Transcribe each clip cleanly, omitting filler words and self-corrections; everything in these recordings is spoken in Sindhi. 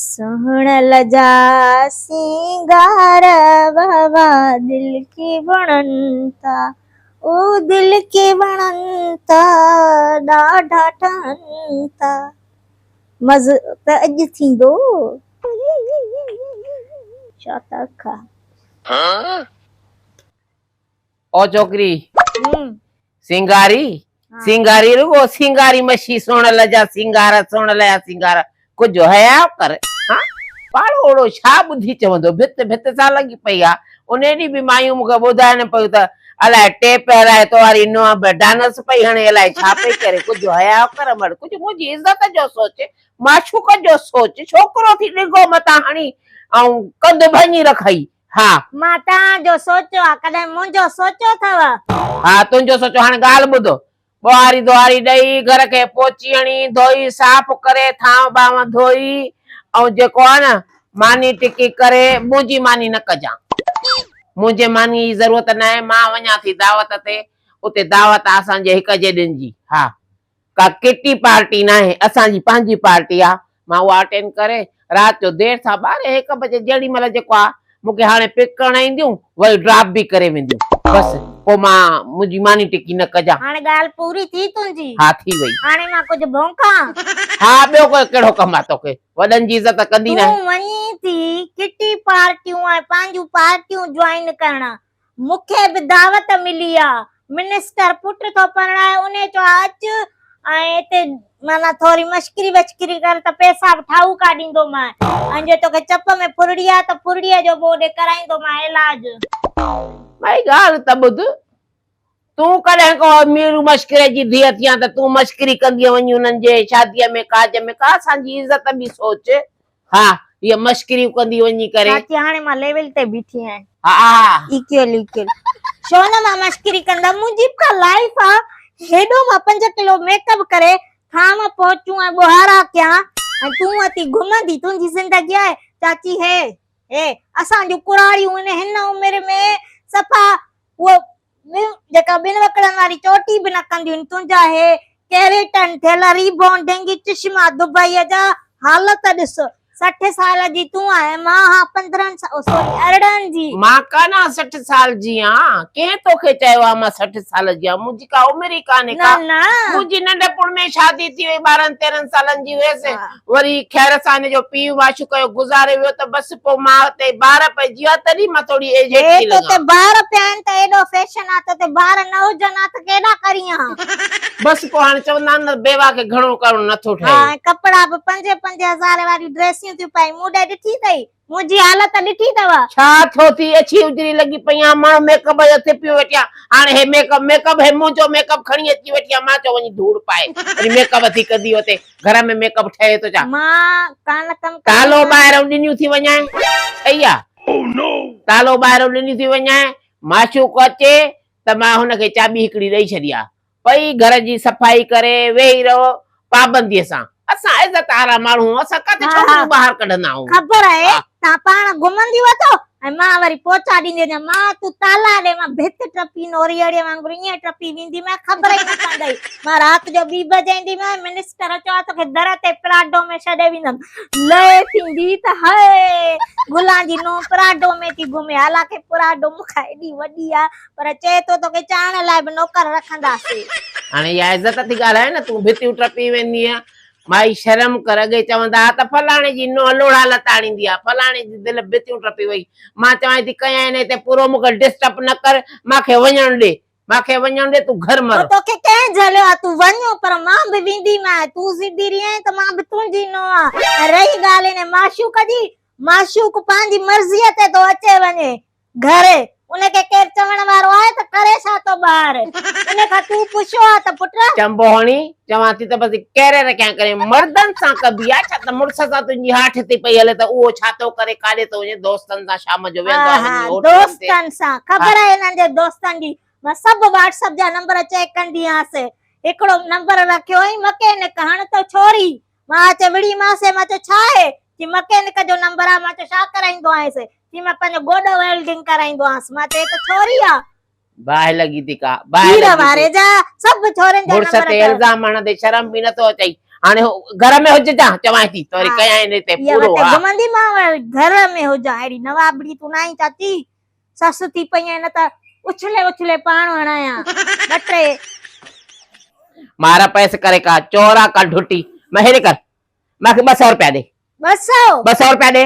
سهڻل جا سينگار بابا دل کي وڻن ٿا او دل کي وڻن ٿا ڏاڍا ٺهن ٿا مزو ته اڄ ٿيندو ڇا ٿا کا. او ڇوڪري سينگاري سينگاري رڳو سينگاري مشي سهڻل جا سينگار سهڻل جا سينگار ڪجهه حياء ڪر ها پاڙو اوڙو ڇا ٻڌي چوندو ڀت ڀت سان لڳي پئي آ ان ڏينهن به مايون مون کي ٻڌائن پيون ته الائي ٽيپ هلائي تو واري نونهن به ڊانس پئي هڻي الائي ڇا پئي ڪري ڪجهه حياء ڪر مڙ ڪجهه منهنجي عزت جو سوچ معشوق جو سوچ ڇوڪرو ٿي ڊگهو متان هڻي ۽ ڪنڌ ڀڃي رکئي ها. مان توهان جو سوچيو آ، ڪڏهن منهنجو سوچيو اٿو؟ ها تنهنجو سوچيو، هاڻي ڳالهه ٻڌ. ٻهاري ڌوهاري ڏئي، گهر کي پوچي هڻي، ڌوئي صاف ڪري، ٿانء ٻانهن ڌوئي ۽ جيڪو آ نه ماني ٽڪي ڪري، منهنجي ماني نه ڪجان. منهنجي مانيء جي ضرورت ناهي، مان وڃان ٿي دعوت تي، اتي دعوت آ اسان جي هڪ جيڏين جي، ها. ڪا ڪٽي پارٽي ناهي، اسان جي پنهنجي پارٽي آ، مان اها اٽينڊ ڪري رات جو دير سان ٻارهين هڪ بجي جهڙي مهل جيڪو آ مون کي هاڻي پڪ ڪرڻ اينديون وري ڊراپ به ڪري وينديون بس پوء مان منهنجي ماني ٽڪي نه ڪجان. هاڻي ڳالهه پوري ٿي تنهنجي؟ ها ٿي وئي. هاڻي مان ڪجهه ڀونڪان؟ ها ٻيو ڪهڙو ڪم آ توکي، وڏن جي عزت ڪندي ناهين. تون وڃين ٿي ڪٽي پارٽيون ۽ پنهنجون پارٽيون جوائن ڪرڻ، مون کي به دعوت ملي آ. منسٽر پٽ ٿو پرڻائي انهي چيو آ اچ ۽ اتي معنيٰ ٿوري مشڪري وشڪري ڪر ته پئسا به ٺاهوڪا ڏيندومانء ۽ جي توکي چپ ۾ ڦرڙي آ ته ڦرڙيء جو به اوڏي ڪرائيندومانء علاج. ڀائي ڳالهه ته ٻڌ، تون ڪڏهن ڪو مير مشڪري جي ڌيء ٿي آن ته تون مشڪري ڪندينء وڃي انهن جي شاديء ۾ ڪاڄ ۾ ڪا اسان جي عزت به سوچ. ها هيء مشڪريون ڪندي وڃي ڪري. چاچي هاڻي مان ليول تي بيٺي آهيان. ها ها. Equal equal. ڇو نه مان مشڪري ڪندم منهنجي به ڪا لائيف آ. هيڏو مان 5 ڪلو ميڪ اپ ڪري ٿانو پهچون ۽ ٻهارا ڪيان ۽ تون اٿي گهمندي تنهنجي زندگي آهي. چاچي هي هي اسان جون ڪراڙيون هن هن عمر ۾ صفا اهو جيڪا ٻن وڪڙن واري چوٽي به نه ڪنديون آهن، تنهنجا هي ڪيريٽن ٿيل ريبونڊنگ چشما دبئيء جا حالت ڏس، 60 سال جي تون آهين ۽ مان آهان 15 سوري 18 جي. مان ڪانه آهان 60 سال جي آهان، ڪنهن توکي چيو آهي مان 60 سال جي آهيان، منهنجي ڪا عمر ئي ڪانهي ڪا، نه نه. منهنجي ننڍپڻ ۾ شادي ٿي وئي 12 13 سالن جي هيس، وري خير سان هن جو پيء معشوق جو گذاري ويو ته بس پوء مان تي بار پئجي ويا تڏهن مان ٿوري ايج هيٺ هي ٿي تو تي لڳان. بار پيا آهن ته ايڏو فيشن آ تو تي بار نه هجن ها ته ڪيڏا ڪرين ها. بس پوء هاڻي چوندا آهن نه بيواهه کي گهڻو ڪرڻو نٿو ها ٺهي. ۽ ڪپڙا به پنجين پنجين هزارين واريون ڊريسيون ٿيون پائين مون ڏي ڏٺي اٿئي منهنجي حالت ڏٺي اٿو. ڇا ٿيو ٿي اڇي اجري لڳي پئي آن ماڻهو ميڪ اپ جو ٿپيون ويٺي آن هاڻي هي ميڪ اپ ميڪ اپ هي منهنجو ميڪ اپ کڻي اچي ويٺي آن مان چيو وڃي ڌوڙ پائي وري ميڪ اپ ٿي ڪندي اتي گهر ۾ ميڪ اپ ٺهي ٿو ڇا؟ مان ڪانه ڪم ڪندي تالو آهيان. ٻاهرئون ڏنيون ٿي وڃانء ٺهي آ. تالو ٻاهرئون ڏنيون ٿي وڃانء معشوق اچي ته مان هن کي چاٻي هڪڙي ڏئي ڇڏي آ. پئي گهر جي صفائي ڪري ويهي رهو پابنديء سان. اسان عزت وارا ماڻهو آهيون اسان ڪاٿي ها ها. ڇوڪريون ٻاهر ڪڍندا آهيون. خبر آهي ها. تان پاڻ گهمنديون اٿو ۽ مان وري پوچا ڏيندي هجان. مان تون تالا ڏي مان ڀت ٽپي نوريئڙي وانگر ائين ٽپي وينديمانء خبر ئي نه پوندئي. مان رات جو ٻي بجي اينديمانء منسٽر چيو آهي توکي در تي پراڊو ۾ ڇڏي ويندم. لئي ٿيندي ته هاء گلان جي نونهن پراڊو ۾ ٿي گهمي حالانڪه پراڊو مون کان ايڏي وڏي آهي پر چئي ٿو توکي چاڙهڻ لاء به نوڪر رکنداسين. هاڻي اها عزت ٿي ڳالهائين نه تون ڀتيون ٽپي ويندينء. مائي شرم ڪر اڳي چوندا ها ته فلاڻي جي نونهن لوڙها لتاڙيندي آ فلاڻي جي دل ڀتيون ٽپي وئي. مان چوانء ٿي ڪيائين هتي پورو مون کي ڊسٽرب نه ڪر مان کي وڃڻ ڏي مان کي وڃڻ ڏي تون گهر مر. پوء توکي ڪنهن جهليو آ تون وڃ پر مان به وينديمانء تون سڌي رهين ته مان به تنهنجي نونهن آ ۽ رهي ڳالهه انهي معشوق جي معشوق پنهنجي مرضيء تي ٿو اچي وڃي گهر ان کي ڪير چوڻ وارو آهي ته ڪري ڇا ٿو ٻاهر ان کان تون پڇيو آ ته پٽ. چنبو هڻي چوان ٿي ته بس ڪيري رکيان ڪري مردن سان ڪبي آ ڇا ته مڙس سان تنهنجي هاٺ ٿي پئي هلي ته اهو ڇا ٿو ڪري ڪاڏي ٿو وڃي دوستن سان شام جو ويهندو ها آ ها وڃي هوٽلن تي دوستن سان ها. خبر آهي انهن جي دوستن جي مان سڀ واٽس اپ جا نمبر چيڪ ڪندي آهيانس هڪڙو نمبر رکيو هئائين مڪينڪ هڻ ته ڇوري مان چيو وڙهي مانس مان چيو ڇا آهي چي مڪينڪ جو نمبر آ مان چيو ڇا ڪرائيندو آهينس چي مان پنهنجو گوڏو ويلڊنگ ڪرائيندو آهيانس مان چيو هي ته ڇوري آ. باهه لڳي ٿي ڪا باهه کير لڳي واري ٿي. جا سڀ ڇورين جا مڙس نمبر تي اٿو. الزام هڻندي شرم به نٿو اچئي. هاڻي گهر ۾ هججان چوانء ٿي ته وري ڪيائين هتي پورو ها گهمندي مان گهر ۾ هجان اهڙي نوابڙي تون ناهين چاچي سس ٿي پئي آهين نه ته اڇلي اڇلي پاڻ هڻايان ٻه ٽي. مارا پئس ڪري ڪا چور آ ڪا ڍٽي مان هيڏي ڪر مانکي 200 روپيا ڏي. 200؟ 200 روپيا ڏي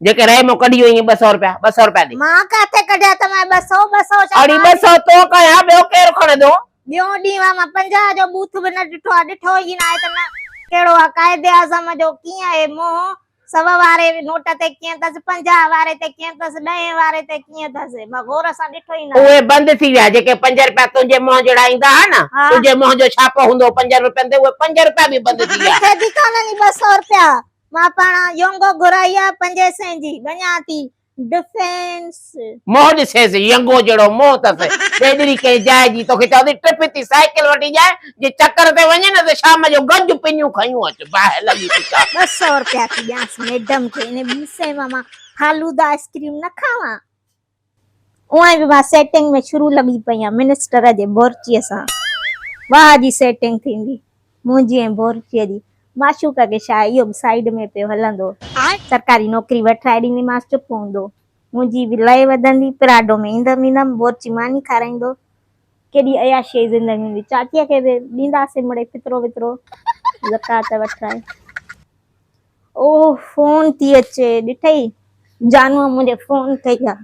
جيڪي رهي مون ڪڍي وئي 200 روپيا 200 روپيا ڏي. مان ڪاٿي ڪڍيا ته مان 200 200 ڇا اڙي 200 تو ڪيا ٻيو ڪير کڻندو؟ ٻيون ڏينهن مان 50 جو بوٿ به نه ڏٺو آ ڏٺو ئي ناهي ته نه ڪهڙو آ قائد اعظم جو ڪيئن اهي منهن سو واري نوٽ تي ڪيئن اٿس، 50 واري تي ڪيئن اٿس، ڏهين واري تي ڪيئن اٿس، مان غور سان ڏٺو ئي ناهي. اهي بند ٿي ويا، جيڪي 5 رپيا تنهنجي منهن جهڙا ايندا ها نه، تنهنجي منهن جو ڇاپو هوندو هو 5 رپين تي، اهي 5 رپيا به بند ٿي ويا. مون کي به ڪونهن 200 رپيا، مان پاڻ يونگو گهرائي آ پنجين سئين جي، وڃان ٿي ڊفينس. منهن ڏسيس، ينگو جهڙو منهن اٿس، ڏيڏري ڪنهن جاء جي، توکي چوندي ٽرپ ٿي سائيڪل وٺي ڄائي، جي چڪر تي وڃين نه ته شام جو گنج پنيون کنيون اچ، باهه لڳي ٿي ڇا. 200 رپيا ٿي ڏيانس ميڊم کي، انهي ٻي سئي مان مان فالودا آئسڪريم نه کاوان. اونئن به مان سيٽنگ ۾ شروع لڳي پئي آهيان منسٽر جي بورچيء سان. واهه جي سيٽنگ ٿيندي منهنجي ۽ بورچيء جي. معشوق کي ڇا اهو به سائيڊ ۾ پيو هلندو. سرڪاري نوڪري وٺرائي ڏينديمانس چپ هوندو. منهنجي به لئه وڌندي، پراڊو ۾ ايندم ويندم، بورچي ماني کارائيندو. ڪيڏي عياشيء جي زندگي هوندي. چاچيء کي به ڏينداسين مڙئي فطرو وطرو زڪوات وٺرائي. اوه فون ٿي اچي، ڏٺئي جانوء منهنجي فون ڪئي آ.